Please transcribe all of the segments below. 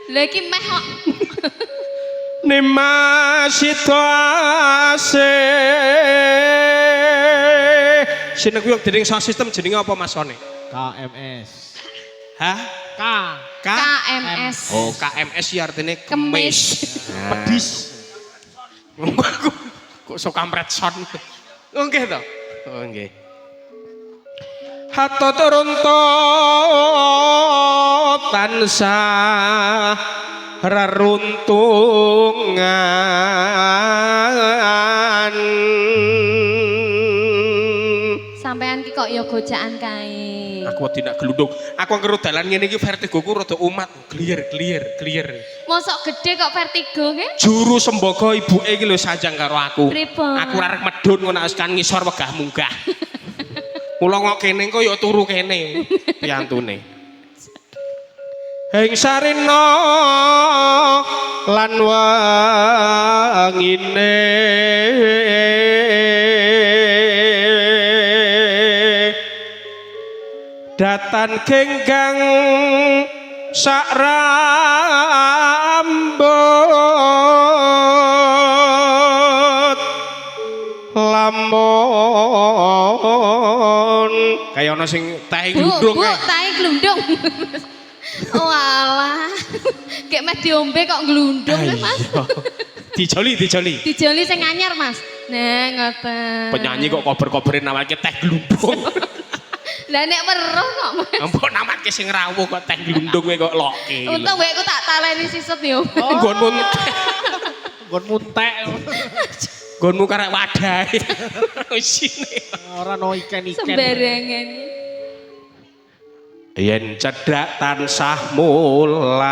Lha iki meh kok. Nimas situase. Sing kuwi dening sound system jenenge apa Mas Sone? KMS. Hah? K. K? KMS. Oh, KMS ya artinya Kemis. kemis. Pedis. Kok sok kampret son. Oh, nggih to? Oh, nggih. Hatta turunto tansah reruntungan. Sampean ki kok ya gojakan kae. Aku wedi nak glundung. Aku anggere dalan ngene iki vertigoku rada umat. Clear, clear, clear. Mosok gede kok vertigo ke? Juru sembogo ibuke iki lho sanjang karo aku. Pripun? Aku ora arep medhun ngono wis kan ngisor wegah munggah. Mula kok kene engko ya turu kene piyantune. Ing sarina lan wengine datan genggang sak rambut lamun kaya ana sing tahe Bu, glundung bu, kae. tae glundung. Oh alah. Kayak meh diombe kok glundung ya, Mas. Ayo. Dijoli, dijoli. Dijoli sing anyar, Mas. Nah, ngoten. Penyanyi kok kober-koberin namake teh glundung. Lah nek weruh kok, Mas. Mbok namake sing rawuh kok teh glundung kowe kok loke. Untung wekku tak taleni siset yo. Nggonmu Nggonmu entek. nggonmu karek wadahe. Isine. Ora no iken-iken. Sembarangan. Yen cedhak tansah mulat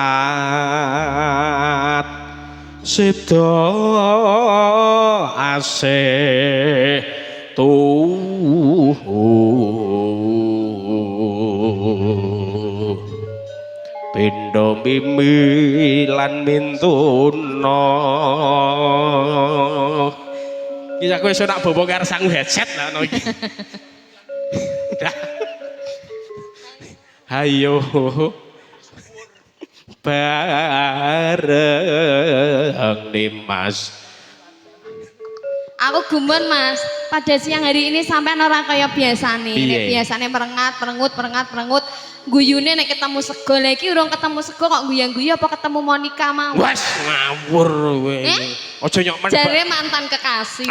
sida asih tuhu pindha mimi lan mintuna. Iki aku iso nak bobo karo sangu headset lah ono iki. Dah. Ayo bareng Nimas. Aku gumun, Mas. Pada siang hari ini sampean ora kaya biasane. Nek Piye? biasane merengat, merengut, merengat, merengut. Guyune nek ketemu sego. Lah iki urung ketemu sego kok guyang-guyu apa ketemu Monica mau? Wes ngawur kowe. Eh? Aja nyok men. Jare mantan kekasih.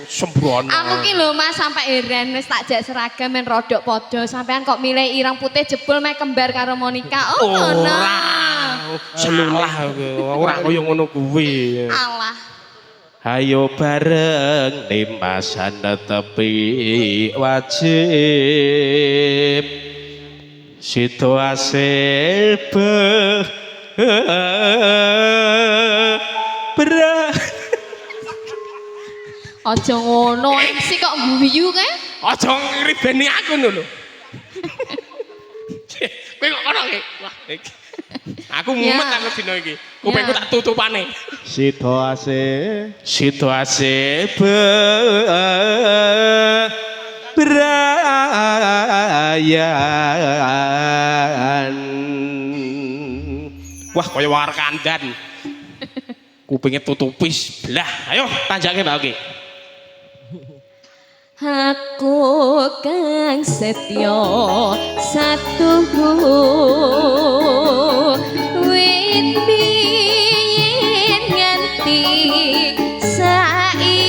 Sembrono. Aku ki lho Mas sampai heran wis tak jak seragam men rodok padha sampean kok milih ireng putih jebul meh kembar karo Monica. Oh ngono. Ora. Selulah kowe. Ora kaya ngono kuwi. Alah. Ayo bareng nimasan tepi wajib situasi berat. Aja ngono, MC kok guyu kae? Aja ngribeni aku lho. Kowe kok kono iki? Wah, iki. Aku mumet Ya. aku dina iki. Kupingku Ya. tak tutupane. Situasi. Situasi berayan. Wah, kaya warkandan. Kupingnya tutupis belah. Ayo, tanjake Mbak Oki. Aku kang setya satuhu wit biyen nganti saiki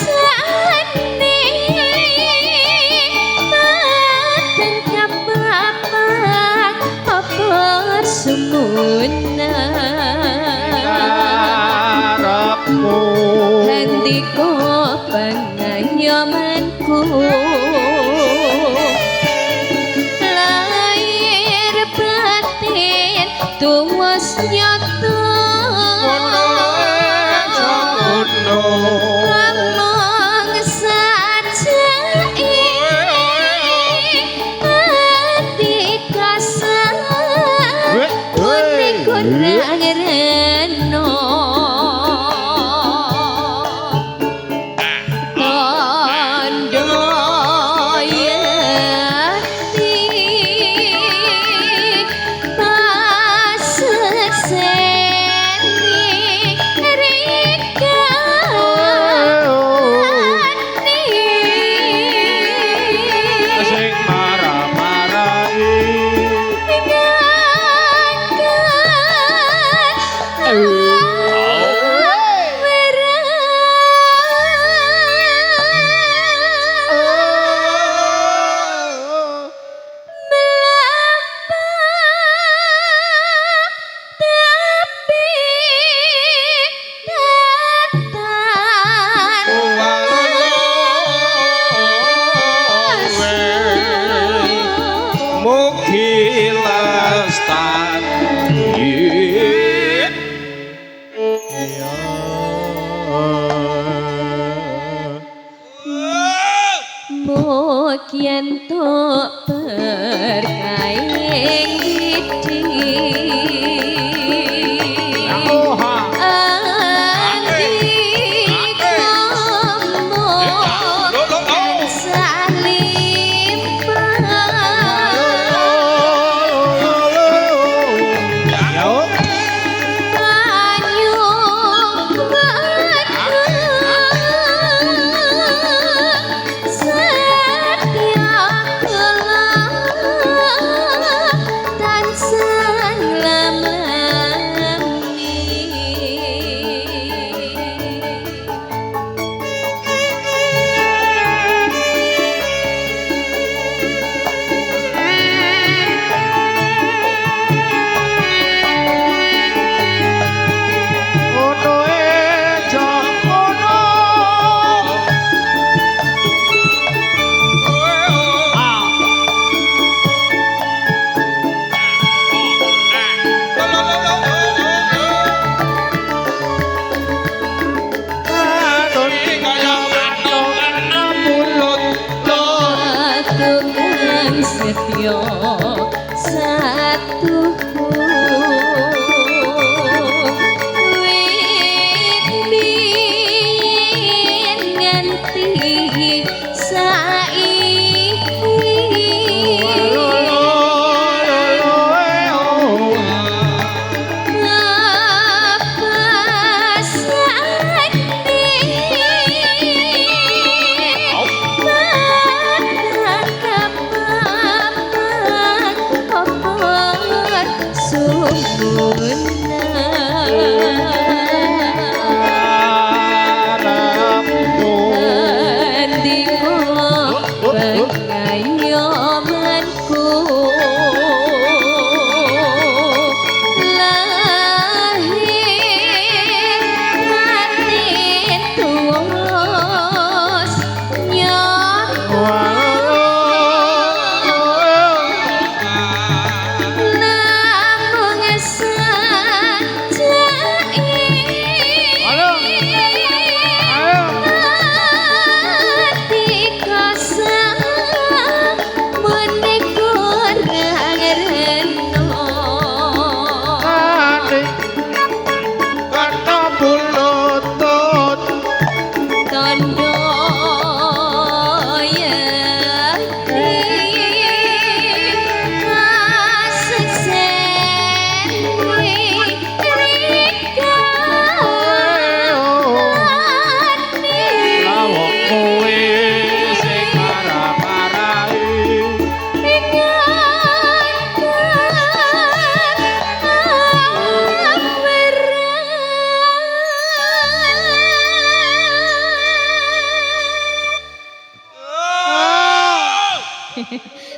bebasane mateng kapapak apa sumunan Karepmu. Handika pangayomanku lahir batin tuwas nyata among sajake ati kasar putih kurang reno tondo Mugi entuk berkahing widhi. Oha. Andika tansah limpah. Ya. Banyu setya kula tansah nglamlami. Ono ejo ono. Ah. Adon Kaya manuk kena mulut. Tukang setya satuhu wit biyen nganti saiki. Arepmu. Pengayomanku lahir batin tuwus nyata namung sajake ati kosong menika reno. Ane kena bulutut. Tondo yekti kasekseni rikane. Lawong kowe sing marah-marahi.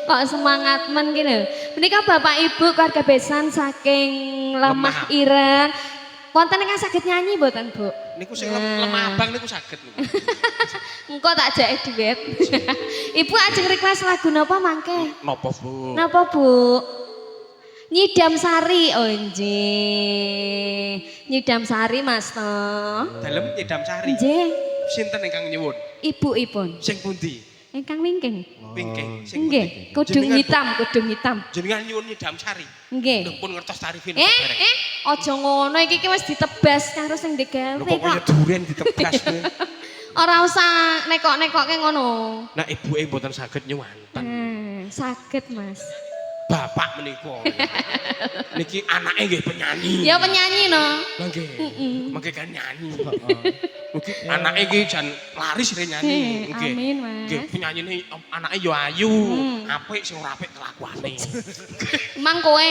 Kok semangat men gini. Menika Bapak Ibu keluarga besan saking Lemah Lemah. Ireng. Wonten ingkang saged nyanyi mboten, Bu? Niku sing lemah abang niku saged niku. Engko tak jake duet. Ibu ajeng request lagu napa mangke? Napa, Bu? Napa, Bu? Nyidam Sari, oh nggih. Nyidam Sari, Mas to. Dalem nyidam sari. Nggih, Sinten ingkang nyuwun? ibu-ipun. Sing pundi? Ingkang wingking. Wingking. Sing Nggih, pundi? kudung Jenengan, Bu? hitam, kudung hitam. Jenengan nyuwun nyidam sari. Nggih. Lho pun ngertos tarifin Eh, eh, aja ngono iki ki wis ditebas karo sing digawe Lho kok kaya kok. duren ditebas kowe. Ora usah nekok-nekoke ngono. Nah ibuke mboten saged nyuwanten. Saged, Mas. Bapak menika. Niki anake nggih penyanyi. Ya penyanyi no. Lah nggih. Mangke kan nyanyi. Niki anake iki jan laris re nyanyi. Nggih. Amin, Mas. Nggih, penyanyine anake ya ayu, apik sing ora apik kelakuane. Mang kowe.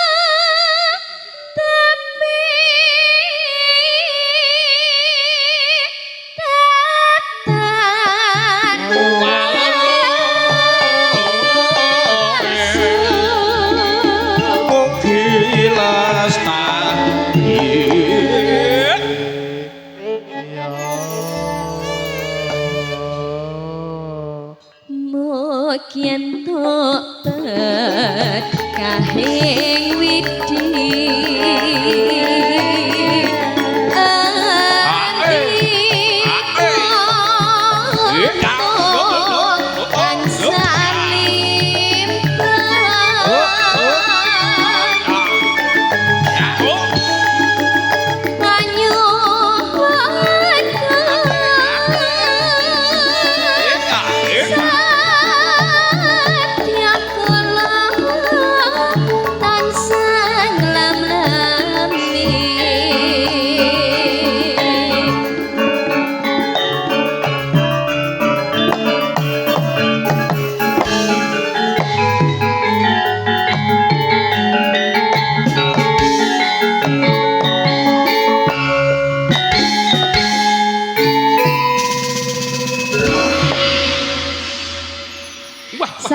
Melampah tepi tatan Mugi lestari. Mugi entuk berkahing widhi.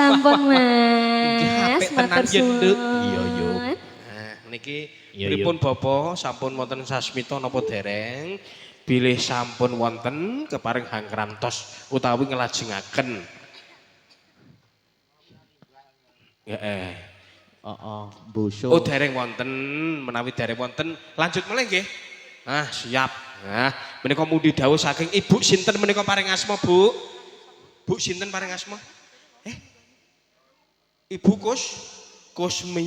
Sampun Mas. Nggih, apik tenan Matur yen, Nduk. suwun. Iya, yo. Nah, niki Iya, pripun Bapak sampun wonten sasmita napa dereng? Bilih sampun wonten keparing hangkrantos utawi nglajengaken. Heeh. Heeh, bosok. Oh dereng wonten, menawi dereng wonten lanjut malih nggih. Ah, siap. Nah, menika mundi dawuh saking Ibu sinten menika paring asma, Bu? Bu sinten paring asma? Eh. Ibu Kusmi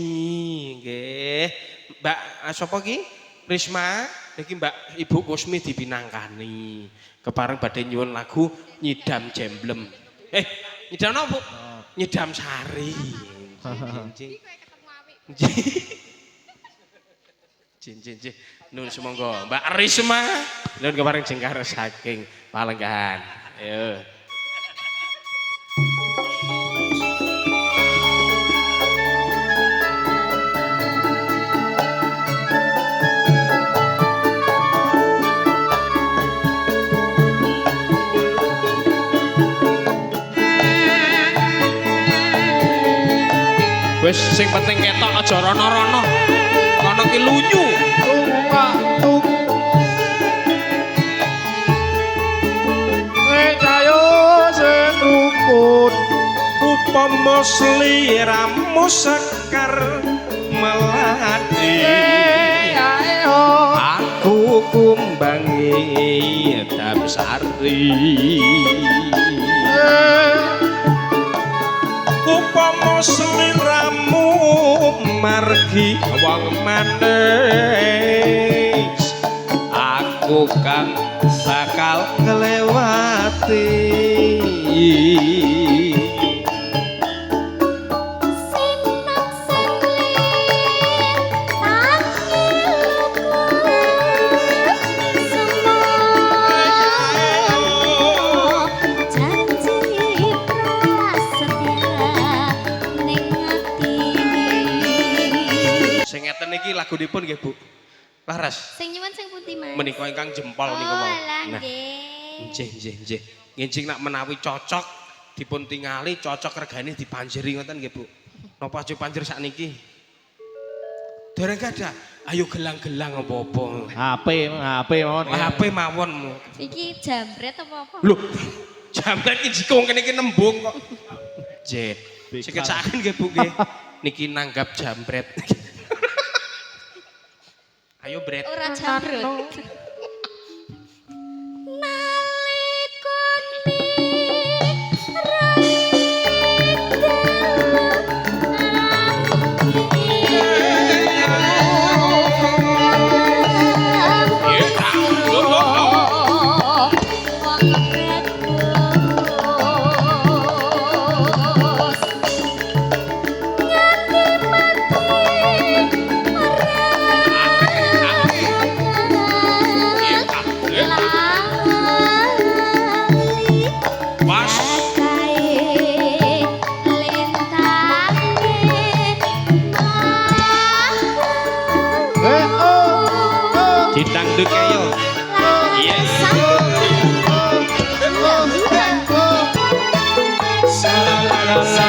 nggih. Mbak sapa ki? Risma, niki Mbak Ibu Kusmi dipinangkani. Kepareng badhe nyuwun lagu Nyidam Jemblem. Eh, nyidam napa, Bu? Nyidam Sari. Nggih. Nggih. Nggih. Nun sumangga Mbak Risma. Nun kepareng jengkar saking Palenggahan. Ayo. Wis sing penting ketok aja rono-rono. Kono ki lunyu. Tumpak tung. Cayo sing rukun. Upama sliramu sekar melati. Aku kumbangi dam sari. Upama sliramu margi wong manis, aku kang bakal nglewati. Sing ngeten niki lagunipun nggih Bu. Laras. Sing nyuwun sing pundi Mas? Menika ingkang jempol niku Oh, mau. alah Nah, nggih. nggih nggih nggih. Ngenjing nak menawi cocok dipun tingali cocok regane dipanjeri ngoten nggih Bu. Napa aja panjer sakniki? Dereng gadah. Ayo gelang-gelang apa-apa. HP, HP mawon. HP mawon. Iki jambret apa apa? Lho, jambret iki jiko kene iki nembung kok. Nggih. Sekecakaken nggih Bu nggih. Niki nanggap jambret. Ayo bret. Ora jambrut. Nalika Pas. Eh, oh, oh. Didangdut kayo. Iya. Oh, oh, oh.